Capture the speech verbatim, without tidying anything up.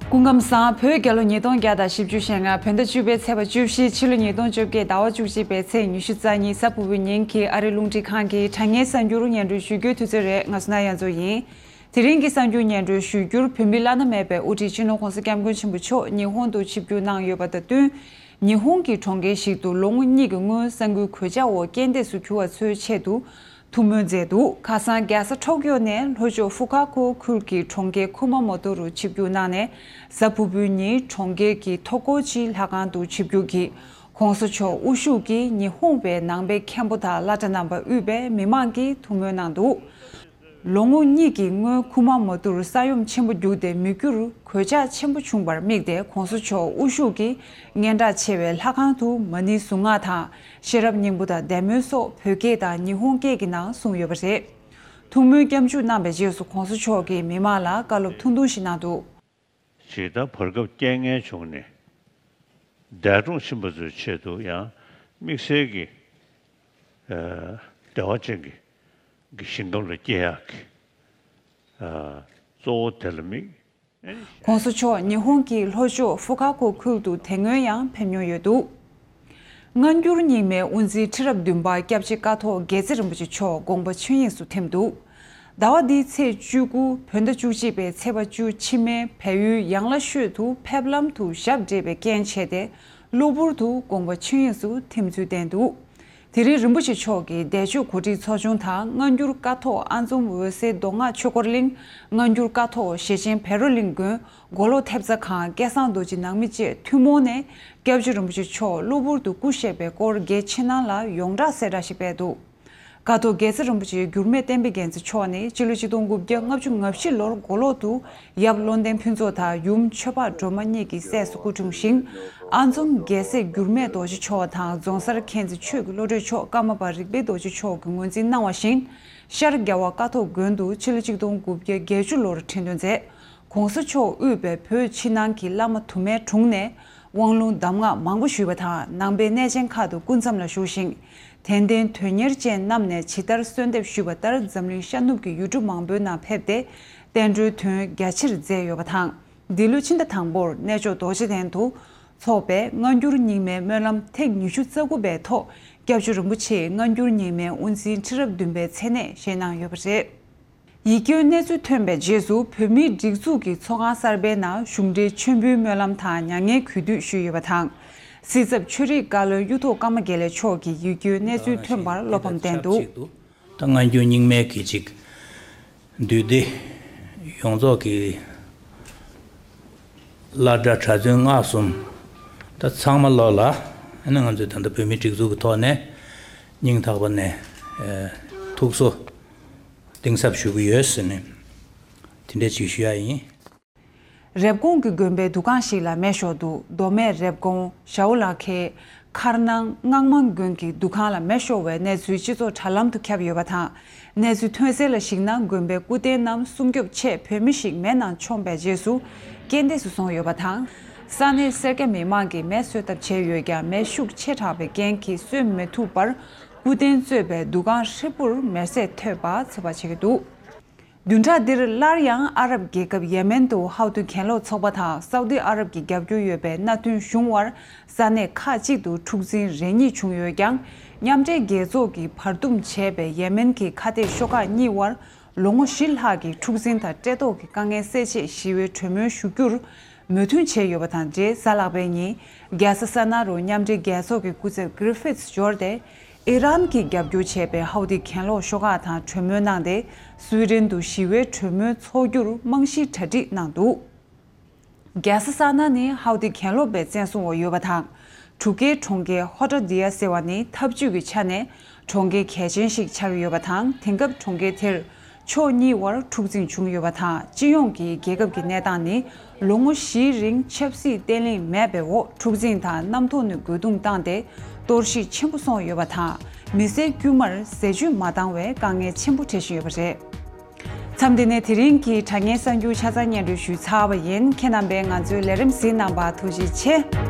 སྐུ་ཁམས་བཟང་། བོད་རྒྱལ་ལོ་ཉིས་སྟོང་བརྒྱ་དང་བཞི་བཅུ་ཞེ་ལྔ། བོད་ཟླ་བཅུ་པའི་ཚེས་པ་བཅུ་བཞི། ཕྱི་ལོ་ཉིས་སྟོང་བཅོ་བརྒྱད། ཟླ་བ་བཅུ་གཅིག་པའི་ཚེས་ཉི་ཤུ་རྩ་གཉིས། གཟའ་ཕུར་བུའི་ཉིན་གྱི་ཨ་རི་རླུང་འཕྲིན་ཁང་གི་དྲ་བརྙན་གསར་འགྱུར་སྙན་སྒྲོན་ཞུ་རྒྱུའི་དུས་ཚོད་རེད། ང་སོ་ན་ཡ་མཚོ་ཡིན། དེ་རིང་གི་གསར་འགྱུར་སྙན་སྒྲོན་ཞུ་རྒྱུར། བོད་མིའི་བླ་ན་མེད་པའི་དབུ་ཁྲིད་སྤྱི་ནོར་༸གོང་ས་༸སྐྱབས་མགོན་ཆེན་པོ་མཆོག་ཉི་ཧོང་དུ་ཆིབས་བསྒྱུར་གནང་ཡོད་པ་དང་བསྟུན། ཉི་ཧོང་གི་གྲོང་ཁྱེར་ཞིག་ཏུ་ལོ་ངོ་གཉིས་ཀྱི་སྔོན་ས་འགུལ་གོད་ཆག་འོག་རྐྱེན་འདས་སུ་གྱུར་བ་ཚོའི་ཆེད་དུ་ཐུགས་སྨོན་མཛད་འདུག་ཁ་སང་རྒྱལ་ས་ཊོ་ཀིའོ་ནས་ལྷོ་ཕྱོགས་ཧྥུ་ཁ་ཀོ་ཁུལ་གྱི་གྲོང་ཁྱེར་ཁུ་མ་མོ་ཏོ་རུ་ཆིབས་བསྒྱུར་གནང་ནས། གཟའ་ཕུར་བུའི་ཉིན་གྲོང་ཁྱེར་གྱི་ཐོ་ཀོ་ཅི་ལྷ་ཁང་དུ་ཆིབས་བསྒྱུར་གྱིས། ༸གོང་ས་མཆོག་དབུ་བཞུགས་ཀྱིས་ཉི་ཧོང་བའི་ནང་པའི་མཁན་པོ་དང་བླ་གྲྭ་རྣམ་པ་དབུས་པའི་མི་མང་གིས་ཐུགས་སྨོན་གནང་འདུག་ལོ་ངོ་གཉིས་ཀྱི་སྔོན་ཁུ་མ་མོ་ཏོར་ས་ཡོམ་ཆེན་པོ་བརྒྱུགས་ཏེ་མི་རྒྱུར་གོད་ཆག་ཆེན་པོ་བྱུང་བར་དམིགས་ཏེ། ༸གོང་ས་མཆོག་དབུ་བཞུགས་ཀྱིས་སྙན་གྲགས་ཆེ་བའི་ལྷ་ཁང་དུ་མ་ཎི་གཟུངས་སྔགས་དང་ཤེས་རབ་སྙིང་པོ་དང་བདེ་སྨོན་སོགས་བོད་སྐད་དང་ཉི་ཧོང་སྐད་ཀྱི་ནང་གསུངས་ཡོད་པ་རེད། ཐུགས་སྨོན་སྐྱབས་འཇུག་གནང་བའི་རྗེས་སུ་༸གོང་ས་མཆོག་གིས་མི་མང་ལ་བཀའ་སློབ་ཐུང་ཐུང་ཞིག་གནང་འདུག་ཇི་ལྟར་བར་སྐབས་རྐྱེན་ངན་བྱུང་ནས་འདས་གྲོངས་ཕྱིན་པ་ཚོའི་ཆེད་དུ་ཡང་དམིགས་བསལ་གྱི་ཨ་བདེ་བ་ཅན་གྱི་གི་ཞིང་ཁམས་ལ་སྐྱེལ་ཡག་གི་ཨ་གཙོ་བོ་དེ་ལ་དམིགས། ༸གོང་ས་མཆོག་ཉི་ཧོང་གི་ལྷོ་ཕྱོགས་ཧྥུ་ཁ་ཀོ་ཁུལ་དུ་དེ་སྔོན་ཡང་ཕེབས་མྱོང་ཡོད་འདུག་སྔ་འགྱུར་རྙིང་མའི་དབུ་འཛིན་ཁྲི་རབས་བདུན་པ་སྐྱབས་རྗེ་ཀཿཐོག་དགེ་རྩེ་རིན་པོ་ཆེ་མཆོག་དགོངས་པ་ཆོས་དབྱིངས་སུ་ཐིམ་འདུག་ཟླ་བ་འདིའི་ཚེས་བཅུ་དགུ་བོད་ཟླ་བཅུ་གཅིག་པའི་ཚེས་པ་བཅུ་ཕྱི་མའི་བལ་ཡུལ་ཡང་ལ་ཤོད་དུ་ཕེབས་ལམ་དུ་ཞབས་འདྲེས་པའི་རྐྱེན་བྱས་ཏེ། གློ་བུར་དུ་དགོངས་པ་ཆོས་དབྱིངས་སུ་ཐིམ་ཚུལ་བསྟན་འདུག་དེ་རིང་རིན་པོ་ཆེ་མཆོག་གི་འདས་མཆོད་གོ་སྒྲིག་ཚོགས་ཆུང་དང་། སྔ་འགྱུར་ཀཿཐོག་ཨ་འཛོམ་འོད་གསལ་མདོ་སྔགས་ཆོས་འཁོར་གླིང་། སྔ་འགྱུར་ཀཿཐོག་ཞེ་ཆེན་བེ་རོ་གླིང་དགོན། མགོ་ལོག་ཐེབས་རྩ་ཁང་། སྐལ་བཟང་རྡོ་རྗེ་ནང་མི་བཅས་ཐུན་མོང་ནས་སྐྱབས་རྗེ་རིན་པོ་ཆེ་མཆོག་གློ་བུར་དུ་སྐུ་གཤེགས་པའི་སྐོར་གལ་ཆེ་གནང་ལ་ཡོངས་གྲགས་གསལ་བསྒྲགས་ཤིག་སྤེལ་འདུག་ཀཿཐོག་དགེ་རྩེ་རིན་པོ་ཆེ་འགྱུར་མེད་བསྟན་པའི་རྒྱལ་མཚན་མཆོག་ནི་སྤྱི་ལོ་ཆིག་སྟོང་དགུ་བརྒྱ་ལྔ་བཅུ་ང་བཞི་ལོར་མགོ་ལོག་ཏུ་ཡབ་བློ་ལྡན་ཕུན་ཚོགས་དང་ཡུམ་ཆོས་འཕགས་སྒྲོལ་མ་གཉིས་ཀྱི་སྲས་སུ་སྐུ་འཁྲུངས་ཤིང་། ཨ་འཛོམ་རྒྱལ་སྲས་འགྱུར་མེད་རྡོ་རྗེ་མཆོག་དང་རྫོང་སར་མཁྱེན་བརྩེ་ཆོས་ཀྱི་བློ་གྲོས་མཆོག་ཀརྨ་པ་རིག་པའི་རྡོ་རྗེ་མཆོག་གིས་ངོས་འཛིན་གནང་བ་བཞིན། ཤར་རྒྱལ་བ་ཀཿཐོག་དགོན་དུ་ཕྱི་ལོ་ཆིག་སྟོང་དགུ་བརྒྱ་བརྒྱད་ཅུ་ལོར་ཁྲི་འདོན་མཛད། ༸གོང་ས་མཆོག་དབུས་པའི་བོད་ཕྱི་ནང་གི་བླ་མ་དུ་མའི་དྲུང་ནས་དབང་ལུང་གདམས་ངག་མང་པོ་ཞུས་པ་དང་། ནང་པའི་གནས་ཆེན་ཁག་ཏུ་སྐུ་མཚམས་ལ་བཞུགས་ཤིང་། དད་ལྡན་དོན་གཉེར་ཅན་རྣམས་ནས་ཇི་ལྟར་གསོལ་འདེབས་ཞུས་པ་ལྟར་འཛམ་གླིང་ཤར་ནུབ་ཀྱི་ཡུལ་གྲུ་མང་པོའི་ནང་ཕེབས་ཏེ་བསྟན་འགྲོའི་དོན་རྒྱ་ཆེར་མཛད་ཡོད་པ་དང་། འདི་ལོའི་ཕྱི་ཟླ་དང་པོར་གནས་མཆོག་རྡོ་རྗེ་གདན་དུ་འཚོགས་པའི་སྔ་འགྱུར་རྙིང་མའི་སྨོན་ལམ་ཐེངས་ཉི་ཤུ་རྩ་དགུ་པའི་ཐོག་སྐྱབས་རྗེ་རིན་པོ་ཆེས་སྔ་འགྱུར་རྙིང་མའི་དབུ་འཛིན་ཁྲི་རབས་བདུན་པའི་མཚན་གནས་བཞེས་གནང་ཡོད་པ་རེད། ཡིད་སྐྱོའི་གནས་ཚུལ་ཐོན་པའི་རྗེས་སུ་བོད་མིའི་སྒྲིག་འཛུགས་ཀྱི་ཚོགས་ཁང་གསར་པའི་ནང་གཞུང་འབྲེལ་མཆོད་འབུལ་སྨོན་ལམ་དང་མྱ་ངན་གུས་འདུད་ཞུས་ཡོད་པ་དང་། སྲིད་ཚབ་ཆོས་རིག་བཀའ་བློན་གཡུ་ཐོག་ཀརྨ་དགེ་ལེགས་མཆོག་གིས་ཡིད་སྐྱོའི་གནས་ཚུལ་ཐོན་པར་བློ་ཕམ་བསྟན་འདུག་ད་སྔ་འགྱུར་རྙིང་མའི་གི་ཅིག་འདུས་སྡེ་ཡོངས་རྫོགས་ཀྱི་བླ་གྲྭ་གྲྭ་བཙུན་སྔགས་གསུམ་ད་ཚང་མ་ལོག་ལ་ཨ་ནི་ང་ཚོས་ད་ལྟ་བོད་མིའི་སྒྲིག་འཛུགས་ཀྱི་ཐོག་ནས་སྙིང་ཐག་པ་ནས་ཨེ་ཐུགས་གསོ་གཏིང་ཟབ་ཞུ་གི་ཡོད་ཟེར་ནས་དེ་འདྲ་ཅིག་ཞུ་ཡ་ཡིན། རེབ་གོང་གི་དགོན་པའི་འདུ་ཁང་ཞིག་ལ་མེ་ཤོར་འདུག་མདོ་སྨད་རེབ་གོང་ཞའོ་ལ་ཁའི་མཁར་ནང་སྔགས་མང་དགོན་གྱི་འདུ་ཁང་ལ་མེ་ཤོར་བའི་གནས་ཚུལ་སྤྱི་ཚོགས་དྲ་ལམ་དུ་ཁྱབ་ཡོད་པ་དང་། གནས་ཚུལ་ཐོན་གསལ་ལ་གཞིགས་ན། དགོན་པའི་སྐུ་རྟེན་རྣམས་སྲུང་སྐྱོབ་ཆེད་བོད་མི་ཞིག་མེ་ནང་མཆོངས་པའི་རྗེས་སུ་རྐྱེན་འདས་སུ་སོང་ཡོད་པ་དང་། ས་གནས་སེར་སྐྱ་མི་མང་གིས་མེ་གསོད་ཐབས་བྱས་ཡོད་ཀྱང་། མེ་ཤུགས་ཆེ་དྲགས་པའི་རྐྱེན་གྱིས་གསོད་མི་ཐུབ་པར། སྐུ་རྟེན་གཙོས་པའི་འདུ་ཁང་ཧྲིལ་པོར་མེར་སྲེག་ཐེབས་པ་ཚོད་དཔག་བྱེད་ཀྱི་འདུག་བདུན་ཕྲག་འདིར་སླར་ཡང་ཨ་རབ་རྒྱལ་ཁབ་ཡེ་མེན་དུ་ཧའུ་ཏི་གྱེན་ལོག་ཚོགས་པ་དང་སའུ་ཏི་ཨ་རབ་ཀྱི་རྒྱབ་སྐྱོར་ཡོད་པའི་མནའ་མཐུན་གཞུང་དབར་ས་གནས་ཁག་ཅིག་ཏུ་འཁྲུག་འཛིང་རེ་གཉིས་བྱུང་ཡོད་ཀྱང་། མཉམ་འབྲེལ་རྒྱལ་ཚོགས་ཀྱིས་བར་འདུམ་བྱས་པའི་ཡེ་མེན་གྱི་ཁ་གཏད་ཤོག་ཁག་གཉིས་དབར་ལོ་ངོ་བཞི་ལྷག་གི་འཁྲུག་འཛིང་དང་བཀྲེས་ལྟོགས་ཀྱི་དཀའ་ངལ་སེལ་ཆེད་ཞི་བའི་གྲོས་མོལ་ཞུ་རྒྱུར་མོས་མཐུན་བྱས་ཡོད་པ་དང་འབྲེལ། གཟའ་ལྷག་པའི་ཉིན་རྒྱལ་ས་ས་ན་རུ་མཉམ་འབྲེལ་རྒྱལ་ཚོགས་ཀྱི་སྐུ་ཚབ་གྷི་རི་ཕིཐ་འབྱོར་ཏེ། ཨི་རན་གྱིས་རྒྱབ་སྐྱོར་བྱས་པའི་ཧའུ་ཏི་གྱེན་ལོག་ཤོག་ཁག་དང་གྲོས་མོལ་གནང་སྟེ། སུའེ་ཏེན་དུ་ཞི་བའི་གྲོས་མོལ་འཚོགས་རྒྱུར་རྨང་གཞི་གྲ་སྒྲིག་གནང་འདུག་རྒྱལ་ས་ས་ན་ནི་ཧའུ་ཏི་གྱེན་ལོག་པའི་བཙན་བཟུང་འོག་ཡོད་པ་དང་། གྲུ་ཁའི་གྲོང་ཁྱེར་ཧོ་ཊ་ཏི་ཡ་ཟེར་བ་ནི་འཐབ་ཇུས་ཀྱི་ཆ་ནས་གྲོང་ཁྱེར་གལ་ཆེན་ཞིག་ཆགས་ཀྱི་ཡོད་པ་དང་། དེང་སྐབས་གྲོང་ཁྱེར་དེར་ཕྱོགས་གཉིས་དབར་འཁྲུག་འཛིང་བྱུང་ཡོད་པ་དང་། སྤྱི་ཡོངས་ཀྱི་རྒྱལ་ཁབ་ཀྱི་གནས་སྟངས་ནི་ལོ་ངོ་བཞིའི་རིང་ཆབ་སྲིད་བརྟན་ལྷིང་མེད་པའི་འོག་འཁྲུག་འཛིང་དང་གནམ་ཐོག་ནས་རྒོལ་རྡུང་བཏང་སྟེ་གཏོར་བཤིག་ཆེན་པོ་སོང་ཡོད་པ་དང་། མི་སེར་དཀྱུས་མར་ཟས་བཅུད་མ་འདང་བའི་དཀའ་ངལ་ཆེན་པོ་འཕྲད་བཞིན་ཡོད་པ་རེད། མཚམས་འདི་ནས་དེ་རིང་གི་དྲ་བརྙན་གསར་འགྱུར་ཆ་ཚང་སྙན་སྒྲོན་ཞུས་ཚར་བ་ཡིན། ཁྱེད་རྣམ་པས་ང་ཚོའི་ལས་རིམ་གཟིགས་གནང་བར་ཐུགས་རྗེ་ཆེ།